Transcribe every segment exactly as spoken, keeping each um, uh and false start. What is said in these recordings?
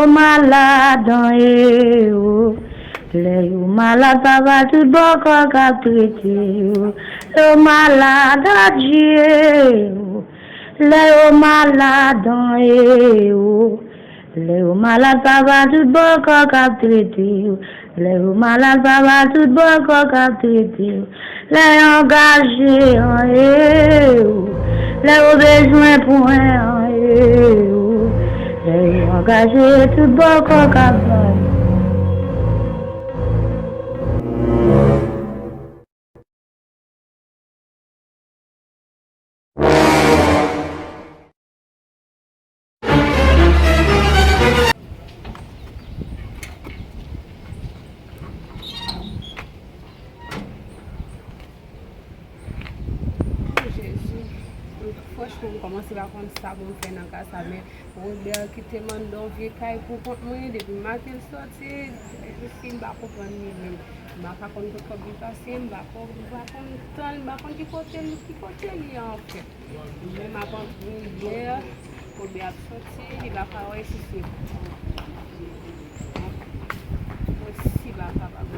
Malad, an, e, o. Lè yo malad, papa, tout bòkò k ap trete yo. Lè yo malad, adje, o. Lè yo malad, an, e, o. Lè yo malad, papa, tout bòkò k ap trete yo. Lè yo malad, papa, tout bòkò k ap trete yo. Lè yo angaje, an, e, o. Lè yo bezwen pwen, an, e, o. Lè yo angaje, tout bòkò k ap bay. O Jezi, franchman, m kòmanse pa konn sa pou m fè nan ka sa, men Robert kite m anndan yon vye kay pou kont mwen, depi maten l sòti, si m pa konprann li menm. M pa ka konn kot kòb li pase, m pa konn, m pa konn tan, m pa konn ki kote l, ki kote l ye anfen. Men m ap antre yè, Robert ap sòti, li pa ka wè si se mwen si pa kapab.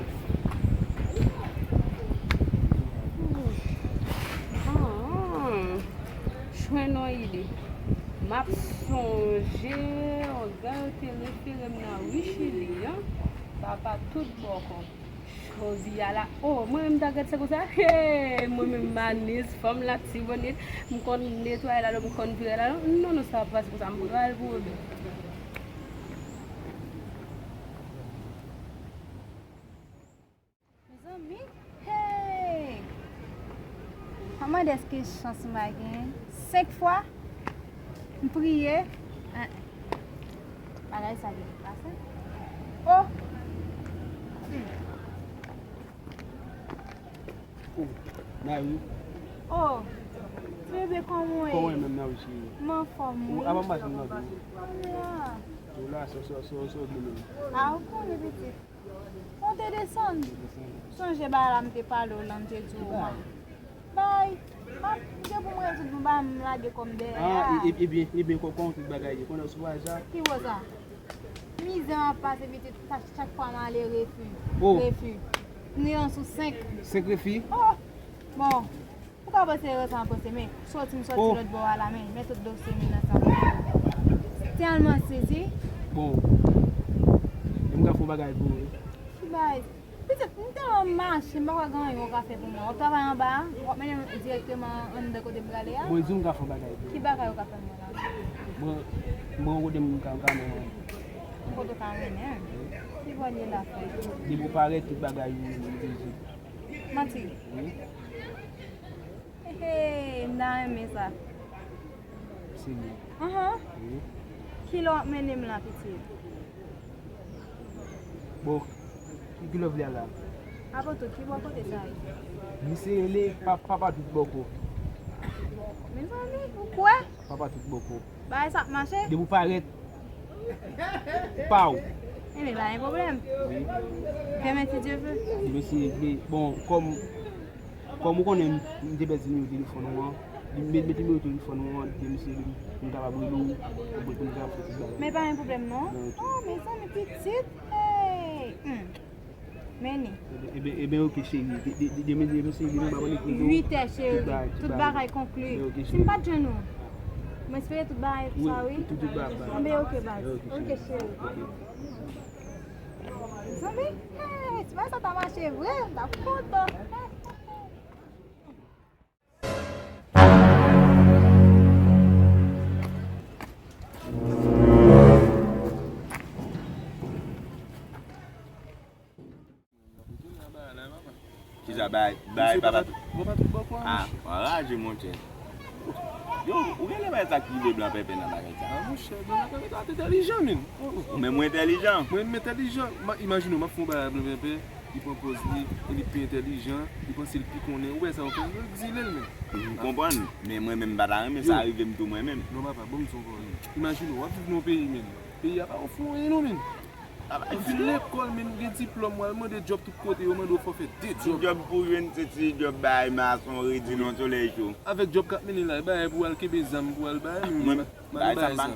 Ah, jwenn yon ide. M ap sonje, Olga yo te refere m nan Richelieu an. Papa tout bòkò. Jodi a la, oh, mwen menm ta gad sa konsa. Hey, mwen menm manis, fanm Latibonit, m konn netwaye lalò, m konn vire lalò. Non, non, sa pa pase konsa, m pral pou Robert. Mezanmi, hey! Mwen mande èske chans m pa genyen. Senk fwa, m priye. An, bagay sa vin pase. Oh! Hmm. Oh, Nari. Oh! Ti bebe, kòman w ye? Kòman w ye menm, Nari, cheri? M anfòm, wi. Ou ap anba chèz nan tou? M la. Ou la, sa, sa, sa, sa w vle menm? A, ou konnen, pitit. Monte desann. Sonje bagay la m te pale w lan, m te di w. Bay. M ap, m te pou m rezoud yon bagay, m lage kò m dèyè a. Ah, e, e, ebyen, ebyen, kò, kòman tout bagay ye? Konnen w sou paj la? Ki bò sa? Mizè m ap pase, pitit, chak, chak fwa m ale refi. Oh. Refi. M nan sou senk. Senk refi? Oh! Bon. Ou ka panse erè sa m panse, men soti m soti lòt bò a la, men, men tout dosye m nan sa. Tèlman sezi. Bon, m ka fè yon bagay pou ou, wi. Ki bagay? Pitit, m tèlman mache, m pa kwè gen anyen ou ka fè pou mwen. W ap travay anba a, w ap mennen m dirèkteman anndan kote m prale a. Bon, di m ka fè yon bagay pou ou. Ki bagay ou ka fè mwen la? Mwen, mwen yon kote m ka, m ka mennen w. Yon kote w ka mennen? Ki bò l ye la, frè? Depi w parèt, tout bagay yo, yo, yo, yo. Manti. Wi. Hey, m ta renmen sa. Serye? Anhan. Wi. Kilè w ap mennen m la, pitit? Bon, ki, kilè w vle al la? Apre tou, ki bò kote sa ye? Misye rele pa, Papa Tout Bòkò. Mezanmi, ou kwè? Papa Tout Bòkò. Bagay sa ap mache? Depi w parèt, pa w. Ebyen, pa gen pwoblèm. Wi. Demen, si Dye ve. Demen, si, bon, kòm, kòm ou konnen, m te pèdi nimewo telefòn ou an, li met, met nimewo telefòn ou an, demen, si m kapab rele w, pou, pou nou kapab fè ti bagay. Men pa gen pwoblèm, non. Non, ok. Oh, mezanmi, pitit. Hey! Hmm. Men ni. Ebyen, ebyen, ok, cheri. De, de, de, demen, demen, cheri, demen, m ap ekri nou. Uit è, cheri. Tout bagay, tout bagay konkli. Ebyen, ok, cheri. Si m pa t jwenn ou, m espere tout bagay sa, wi. Tout, tout bagay. Anben, ok, baz. Ebyen, ok, cheri. Ok, cheri. Ok. Zanmi, hey, si bagay sa ta mache vre, m t ap kontan. Kisa bay, bay papa? Papa Tout Bòkò a, ah, monchè. Anraje, monchè. Yo, ou genlè bay sa ki rive blan pèpè nan bagay sa. Ah, monchè, blan pèpè sa entèlijan, menm. Ou menm ou entèlijan? Mwen menm entèlijan. Imajine w, m ap fè yon bagay ak blan pèpè. Li pran pòz li, e li pi entèlijan, li panse l pi konnen. Ou wè sa, ou konn egzile l menm. M konprann, men mwen menm m pa ta renmen sa rive m tou mwen menm. Non, papa, bon, m di w yon bagay. Imajine w, w ap viv nan yon peyi menm. Peyi a pa ofri w anyen non menm. Ou fin lekòl menm, ou gen diplòm, w al mande djòb tout kote, yo mande w fò w fè de djòb. Ti djòb pou jwenn, se ti djòb bay mason, redi nan solèy cho. Avèk djòb k ap mennen la, e bagay pou w al kenbe zam, pou w al bay menm. Mwen, bay zam.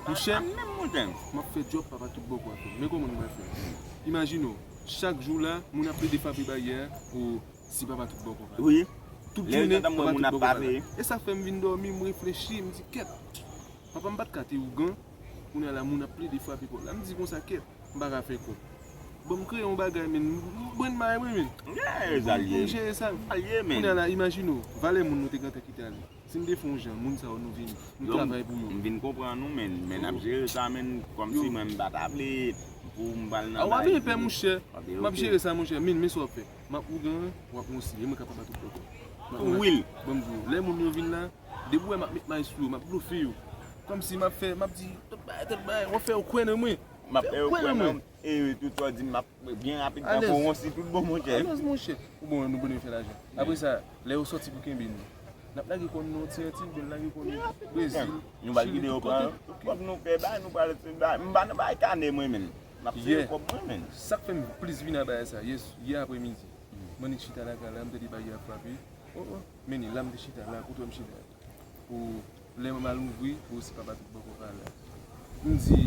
Monchè, Monchè. M ap fè djòb papa tout bòkò a fè. Men kòman nou pral fè? Imajine w, chak jou la, moun ap plede frape baryè a, o, si papa tout bòkò pa la. Wi. Tout jounen, papa tout bòkò pa la. E sa fè m vin dòmi, m reflechi, m di, kèt, papa m pa t ka te ougan, kounye a la, moun ap plede frape pòt la. M di konsa, kèt, m pa ka fè kòb. Ban m kreye yon bagay, men, m brenn bay mwen, men. Pou m jere sa. Kounye a la, imajine w, valè moun nou te gentan kite ale. Si n te fè yon jan, moun sa yo nou vini, nou travay pou yo. M vin konprann ou, men, men n ap jere sa, men kòmsi mwen m pa ta vle pou m pral nan bay. A, w ap pè, monchè. M ap jere sa, monchè. Men, men sa w ap fè. M ap ougan, w ap yon si, e mwen k ap aba tout bòkò. Tou wil. Ban m di w, lè moun yo vin la, depi w wè m ap met may sou yo, m ap blofe yo. Kòmsi m ap fè, m ap di, tèl bagay, tèl bagay, w ap fè yo kwè nan mwen. M ap fè yo kwè nan mwen. E tout sa w di m ap byen rapid tankou yon si tout bon monchè. Alèz monchè. Ou bon, nou bone fè lajan. Apre sa, lè yo sòti pou kenbe nou, n ap lage kò nou nan yon ti Anti oubyen n lage kò nou Brezil, Chili, tout kote. Nou pral kite yo pran tout kòb nou fè bay, nou pral bay. M pa nan bay kane mwen menm. M ap sere kòb mwen menm. Sa k fè m plis vin a bay sa, yè, yè apremidi. Mwen annik chita lakay la, m tande baryè a frape. O, o. Men la m te chita la, kote w m chita. Pou lè m al ouvri, pou si papa tout bòkò pa la. M di,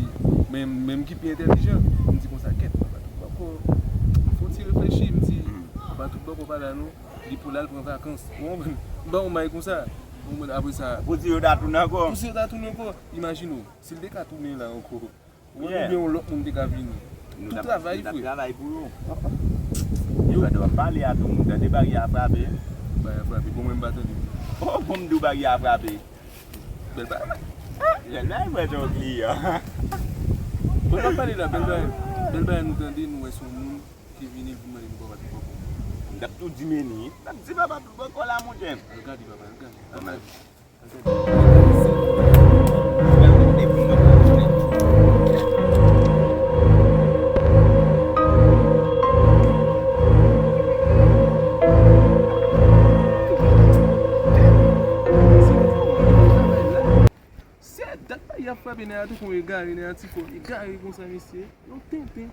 men, men m ki pi entèlijan, m di konsa, kèt, papa tout bòkò. M fè yon ti reflechi, m di, papa tout bòkò pa la non, li pou l al pran vakans. Ou konprann? M ba w may konsa. Ou konprann? Apre sa. Pou si yo ta tounen ankò. Pou si yo ta tounen ankò. Imajine w, si l te ka tounen la ankò. Ou konprann, oubyen yon lòt moun te ka vini. Tout travay vre. Nou t ap travay pou yo. Yo. Yo. Gade w ap pale a tou, moun tande baryè a frape. Baryè a frape, bon mwen m pa tande. Oh, bon m di w baryè a frape. Bèl bagay. Bèl bagay mwen jan w kliyan. Bon, n ap pale la, bèl bagay. Bèl bagay nou tande, nou wè se yon moun ki vini, vin mande nou papa tout bòkò. M t ap tou di men li. M t ap di papa tout bòkò la, monchè. Al gade papa, al gade. Al gade. Se dat la y ap frape nèg la tou kon egare, nèg la ti kò egare konsa mesye. Yon tenten.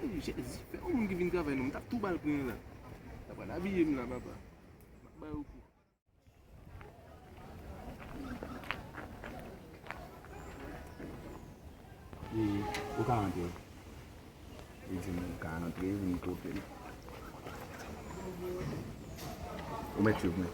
Ey, Jezi, fè yon moun ki vin travay non, m t ap tou ba l grenn la. L ap pral abiye m la, papa. M ap ba yo kou. Li, ou ka antre. Li di m ou ka antre, vin kote m. Ou mèt swiv mwen.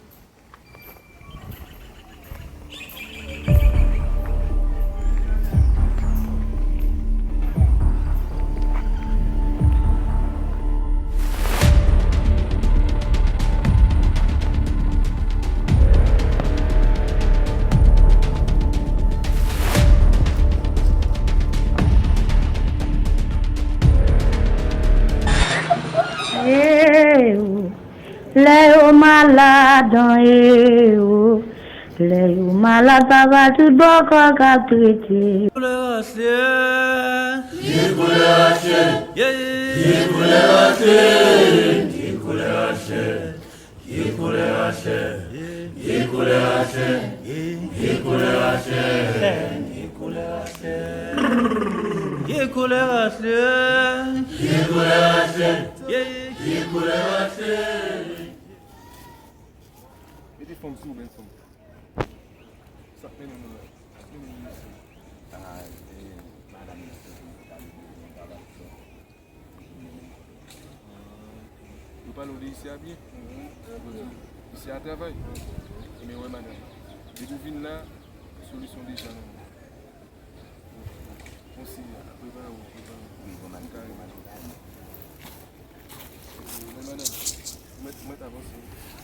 Lè yo malad, e o. Lè yo malad, papa tout bòkò k ap trete. Koulè rache. Ye koulè rache. Ye. Ye koulè rache. Ye koulè rache. Ye koulè rache. Ye koulè rache. Ye koulè rache. Ye koulè rache. Ye koulè rache. Ye koulè rache. Ye. Ye koulè rache. Mete fanm sou ou, bèl fanm. Sa k mennen nou la? Sa k mennen nou isit? A, e, madanm nan te vin pou ta li vin travay isit. Yo pale w de isi a byen? Isi a travay? Ebyen, wè madanm, depi w vin la, solisyon deja nan men w. Bon, si, a, prepare w, prepare w. Wi, bon, m kare. Wi, madanm, ou mèt, ou mèt avanse.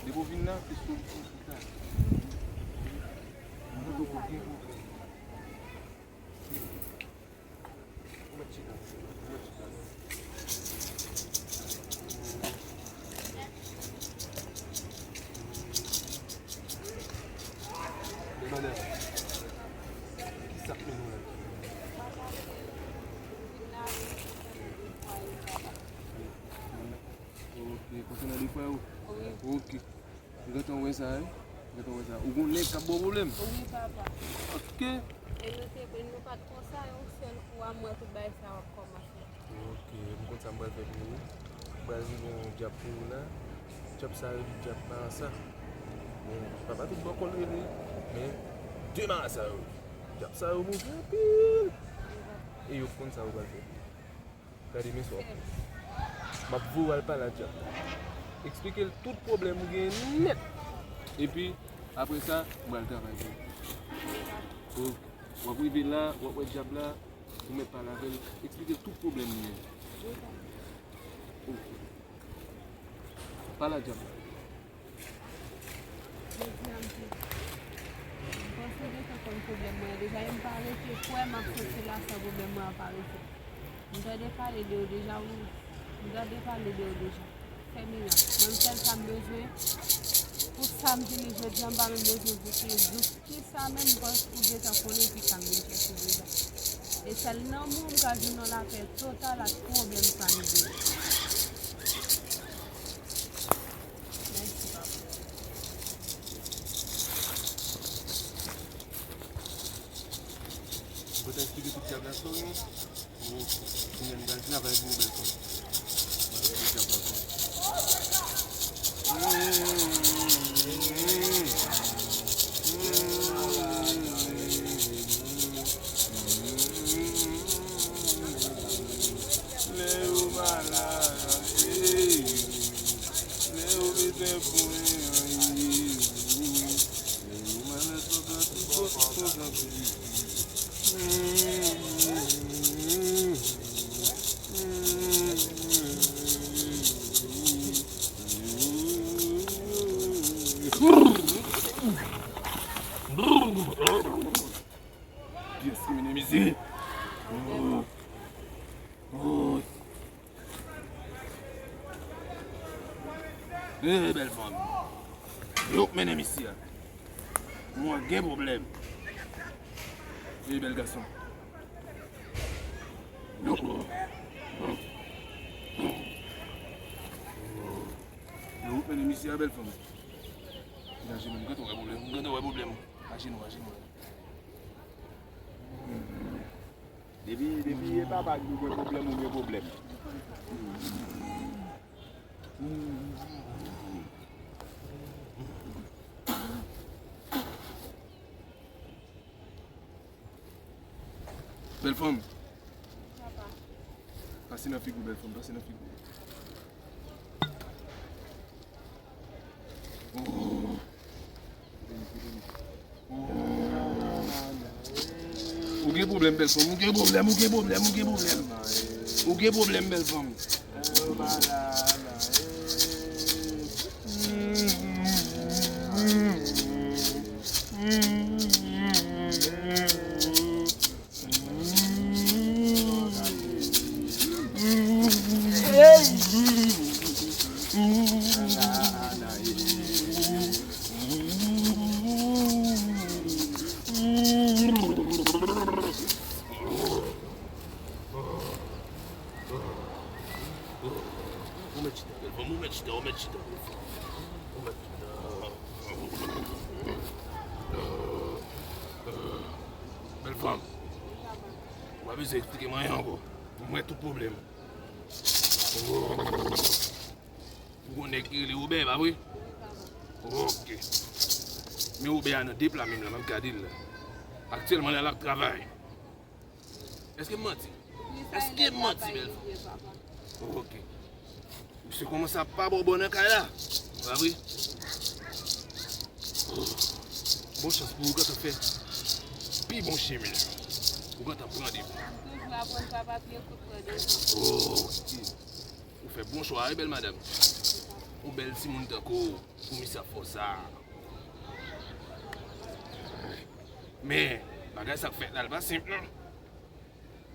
Depi w vin la, se solisyon chita. Mwen mande w pou gen pwoblèm. Ou mèt chita, ou mèt chita. Men madanm, kisa k mennen w la? Ok, konsènan de frè ou? Wi. Ok. M gentan wè sa, wi. M gentan wè sa. Ou gon nèg k ap ba w pwoblèm? Wi, papa. Ok. E nou te, e nou pa t konsa, yon sèl kou a m wè tout bagay sa yo ap kòmanse. Ok, m konn sa m pral fè pou ou. M pral vide yon djab pou ou la. Djab sa rele djab marasa. Men, papa tout bò kò l rele, men de marasa yo. Djab sa yo move anpil. E yo konn sa yo pral fè. Gade men sa w ap fè. M ap voye w al pale a dyab la. Eksplike l tout pwoblèm ou genyen nèt. Epi, apre sa, m pral travay pou ou. Ok. W ap rive la, w ap wè dyab la, ou mèt pale avè l, eksplike l tout pwoblèm ou genyen. Ok. Pale a dyab la. Jodi a, m te, m panse w gentan konn pwoblèm mwen an deja, e m pa rete kwè m ap soti la san pwoblèm mwen an pa rezoud. M tande pale de yo deja, wi. M tande pale de yo deja. Fè mirak. Mwen, m fè sa m bezwen. Pou sa m vini jodi a, m pa menm bezwen di w ki, di w ki sa menm, paske ou gentan konnen ki sa m vin chèche deja. E sèl nan mwen, m ka jwenn yon lapè total ak pwoblèm sa m genyen. Mèsi, papa. Ou kontan eksplike tout dyab la sa w ye? Ou, ou menm pral travay pou ou bèl fanm. Mwen rete dyab la pou ou. Lè yo malad, ey, lè yo bezwen pwen, ey, lè yo malad, yo pran tout bò, tout bò. Kiyès ki mennen misye? Oh. Oh. Eh, bèl fanm. Yo k mennen misye a. Mwen gen pwoblèm. Eh, bèl gason. Yo. Yo k mennen misye a, bèl fanm. Vin ajenou, m gentan wè pwoblèm, m gentan wè pwoblèm. Ajenou, ajenou. Depi, depi e papa ki gen pwoblèm, ou gen pwoblèm. Bèl fanm. Papa. Pase nan figi w, bèl fanm, pase nan figi w. Oh. Ou gen pwoblèm, bèl fanm. Ou gen pwoblèm, ou gen pwoblèm, ou gen pwoblèm. Ou gen pwoblèm, bèl fanm. Ou mèt chita, bèl fanm, ou mèt chita, ou mèt chita. Ou mèt chita. Bèl fanm. Ou pa bezwen eksplike m anyen ankò. Mwen tout pwoblèm. Ou gon nèg ki rele Obè, pa vre? Ok. Men Obè a nan de pla menm la, m ap gade l la. Aktyèlman la, l ap travay. Èske m manti? Èske m manti, bèl fanm? Ok. Misye kòmanse ap pa bon bò nan kay la. Pa vre? Bon chans pou ou gentan fè pi bon chemen. Ou gentan pran depi. M toujou aprann pa papye kout pran devan. Ok. Ou fè bon chwa wi, bèl madanm. Yon bèl timoun tankou w pou misye ap fè w sa. Men, bagay sa k fèt la, l pa senp non.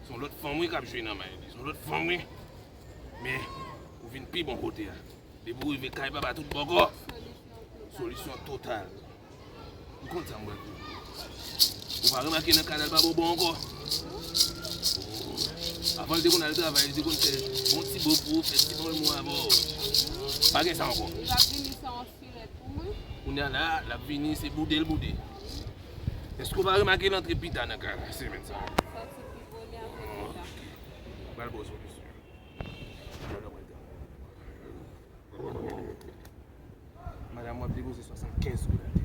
Se yon lòt fanm wi k ap jwe nan may li. Se yon lòt fanm wi. Men, ou vin pi bon kote a. Depi w rive kay papa tout bòkò. Solisyon total. M konn sa m pral di. Ou pa remake nan kay la l pa bon bò ankò? Avan l te konn al travay, li te konn fè bon ti bo pou ou, fè ti bon mo avè w. Pa gen sa ankò. Li p ap vini san yon sirèt pou mwen? Kounye a la, l ap vini, se boude l boude. Èske w pa remake l antre pita nan kay la, semèn sa a? Sòti pi bonè antre pita. Pral ba w solisyon. Madanm, w ap depoze swasannkenz goud atè.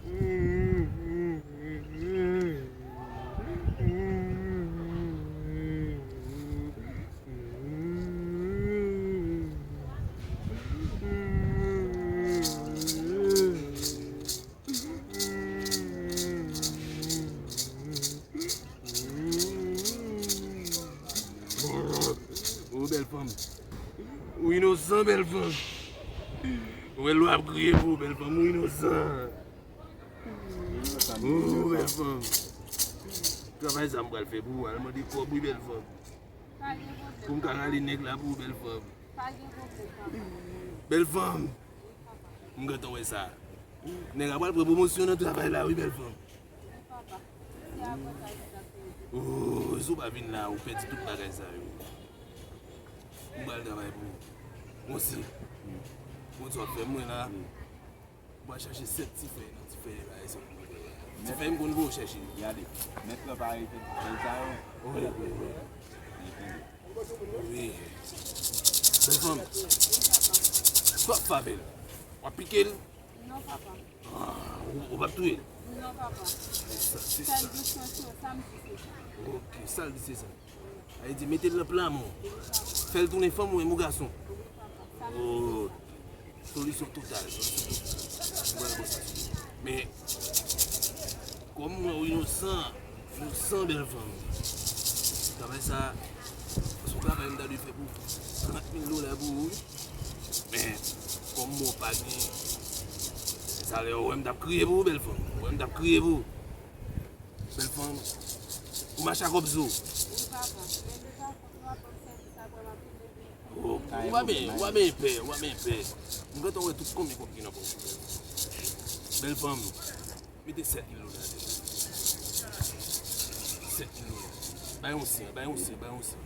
Mwen, mwen, mwen, mwen, Fanm. Ou inosan, bèl fanm. Ou wè lè w ap kriye pou ou, bèl fanm, ou inosan. Oh, bèl fanm. Travay sa m pral fè pou ou, al mande kòb wi, bèl fanm. Pou m ka rale nèg la pou ou, bèl fanm. Bèl fanm. M gentan wè sa. Nèg la pral pran pwomosyon nan travay la wi, bèl fanm. Oh, si w pa vin la, ou pèdi tout bagay sa yo. M pral travay pou ou. Monsi. Monsi w ap fè mwen la. Ou va chache sèt ti fèy nan ti fèy la, e se pou mwen. Ti fèy m konn pou ou chèche. Gade, mèt lan pa rete fèy sa yo. Wi, wi, wi. Wi. Bèl fanm. Sa w ap fè avè l? W ap pike l? Non, papa. Ah, ou, ou p ap touye l? Non, papa. Sa, se sa. Sa l di se sa, sa m di se sa. Ok, sa l di se sa. Sa vle di, mete l nan pla men w. Fè l tounen fanm ou menm ou gason. Oh, solisyon total, solisyon total. Mwen wè konsa. Men, kòm mwen ou inosan, inosan bèl fanm. Travay sa, se yon travay m ta dwe fè pou trant mil dola pou ou, wi. Men, kòm mwen pa gen salè, ou wè m t ap kriye pou ou, bèl fanm. Ou wè m t ap kriye pou ou. Bèl fanm, ou mache ak Obzo. Wi, papa. Men deja, fòk nou ap ban m sèvis la, vrèman, pi leve. Oh, ou pa ben, ou pa ben pè, ou pa ben pè. M gentan wè tout konbyen kòb ki nan pòch ou, bèl fanm. Bèl fanm, mete sèt mil dola ladan. Sèt mil dola. Bay yon sen, bay yon sen, bay yon sen.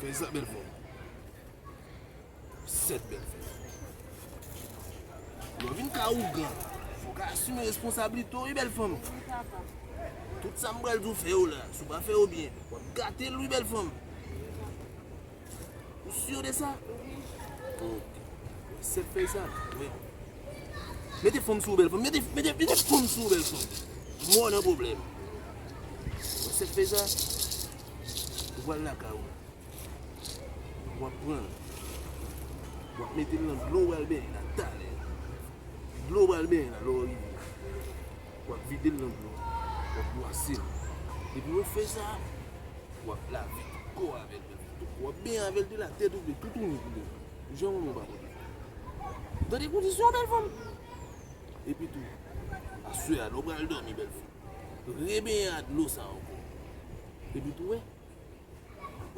Fè sa, bèl fanm. Sèt bèl fanm. Lè w vin ka ougan, fò w ka asime responsablite w, wi, bèl fanm. Tout sa m pral di w fè yo la, si w pa fè yo byen, w ap gate l, wi, bèl fanm. Ou si de sa? Ok. Sèt fèy sa, wi. Mete fanm sou ou, bèl fanm. Mete, mete, mete fanm sou ou, bèl fanm. Mò nan pwoblèm. Wè sèt fèy sa? Ou pral lakay ou. W ap pran l. W ap mete l nan dlo w pral benyen la talè. Dlo w pral benyen la lè w rive. W ap vide l nan dlo. W ap bwase l. Depi w fè sa, w ap lave tout kò w avè l. Tout kò w ap benyen avè l de la tèt ou byen toutouni pou de. Jan ou pa konnen. Tande kondisyon, bèl fanm. Epi tou, aswè a, lè w pral dòmi, bèl fanm, rebenyen ak dlo sa ankò. Epi tou, wè,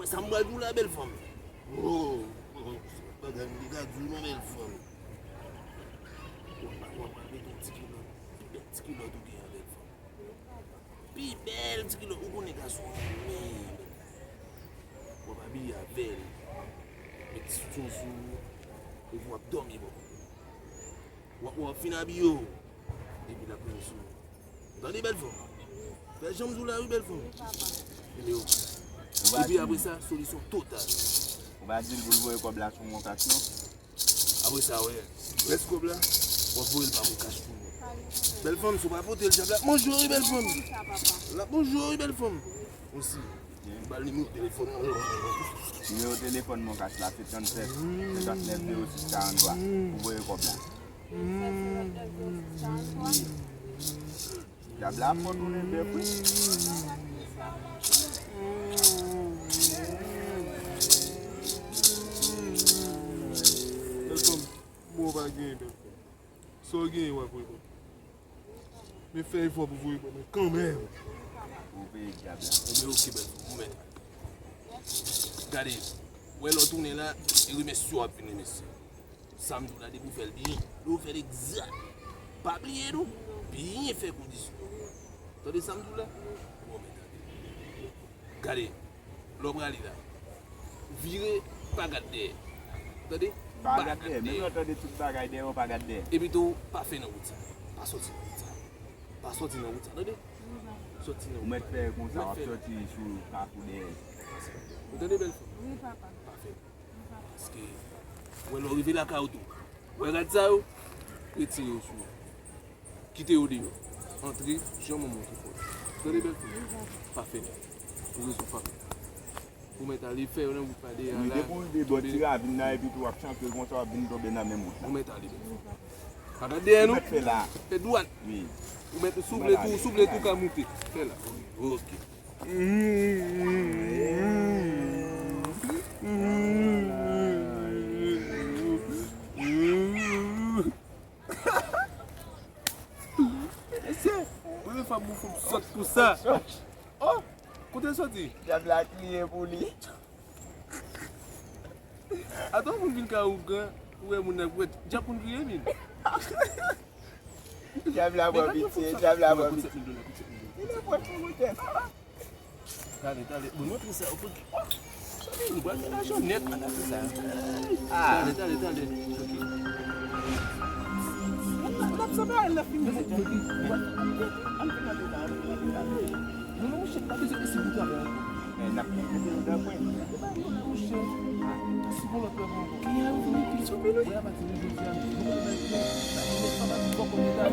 wè sa m pral di w la, bèl fanm. Oh, oh, bagay m te ka di w non, bèl fanm. W ap, w ap mete yon ti kilòt, pi bèl ti kilòt ou gen an, bèl fanm. Pi bèl ti kilòt, ou konnen gason renmen bèl fanm. W ap abiye avè l. Met ti soutyen sou ou, epi w ap dòmi bò kote. W ap, w ap fin abiye w, epi l ap vini sou ou. Tande bèl fanm. Fè jan m di w la wi bèl fanm. Ebyen ok. Epi apre sa, solisyon total. Ou pa di l pou l voye kòb la sou Moncash non? Apre sa, wè, rès kòb la, w ap voye l pa Moncash pou mwen. Bèl fanm, si w pa pote l, dyab la ap manje w wi bèl fanm. L ap manje w wi bèl fanm. Osi. M ba l nimewo telefòn mwen. Nimewo telefòn Moncash la, se trannsèt, senkannnèf, zewo sis, karanntwa. Pou voye kòb la. Wi. Dyab la ap fò tounen bèf, wi. Bèl fanm, mwen pa genyen, bèl fanm. Sa w genyen, w ap voye kòb. Men fè efò pou voye kòb mwen kanmenm. Ou peye dyab la. Ebyen, oke, bèl fanm, ou mèt. Gade, wè lè w tounen la, e remèsye w ap vin remèsye. Sa m di w la, depi w fè l byen, depi w fè l egzak. Pa bliye non, byen fè kondisyon. Tande sa m di w la? Bon, men tande. Gade, lè w prale la, vire, pa gad dèyè. Tande? Pa gad dèyè. Menm lè w tande tout bagay dèyè w, pa gad dèyè. Epi tou, pa fè nan wout sa. Pa soti nan wout sa. Pa soti nan wout sa, tande? Soti nan wout sa. Ou mèt fè konsa, w ap soti sou kafou dèyè. Ou tande, bèl fi? Wi, papa. Pa fè. Paske, wè, lè w rive lakay ou tou, wè rad sa yo, retire yo sou ou. Kite yo deyò. Antre, jan manman w te fè w. Tande, bèl fi? Pa fè nèg. Pou rezon fanmi. Ou mèt ale, fè yo nan wout pa dèyè a la. Wi, depi w rive bò ti ravin nan, epi tou w ap chanpye konsa, w ap vin tonbe nan menm wout la. Ou mèt ale, bèl fi. Pa gad dèyè non. Ou mèt fè la. Fè dwat. Wi. Ou mèt souvle tou, souvle tou ka moute. Fè la. Ok. Mesye, premye fwa m wè w fè m sòt konsa. Oh, kote l soti? Dyab la kriye pou li. Ato moun vin ka ougan, ou wè moun nan, ou wè dyab konn kriye vin. Dyab la pran pitye, dyab la pran pitye. Li nan pòch pou moutèt. Tande, tande. Bon, montre sa. Ou pral fè lajan nèt. Tande, tande, tande. Ok. N ap separe l, n ap fini. Mesye, ok. An fè tande la, an fè tande la. Non, non, monchè, pa bezwen ese pou travay ankò. Men n ap mete l nan pwen. E pa yon la, monchè. Si bon lòt lè ankò. Kiyè ou vini pi sou pi nou? Wè, a pati de jodi a, nou konn bay kè. Sa ki lè sa va di bò kote ta.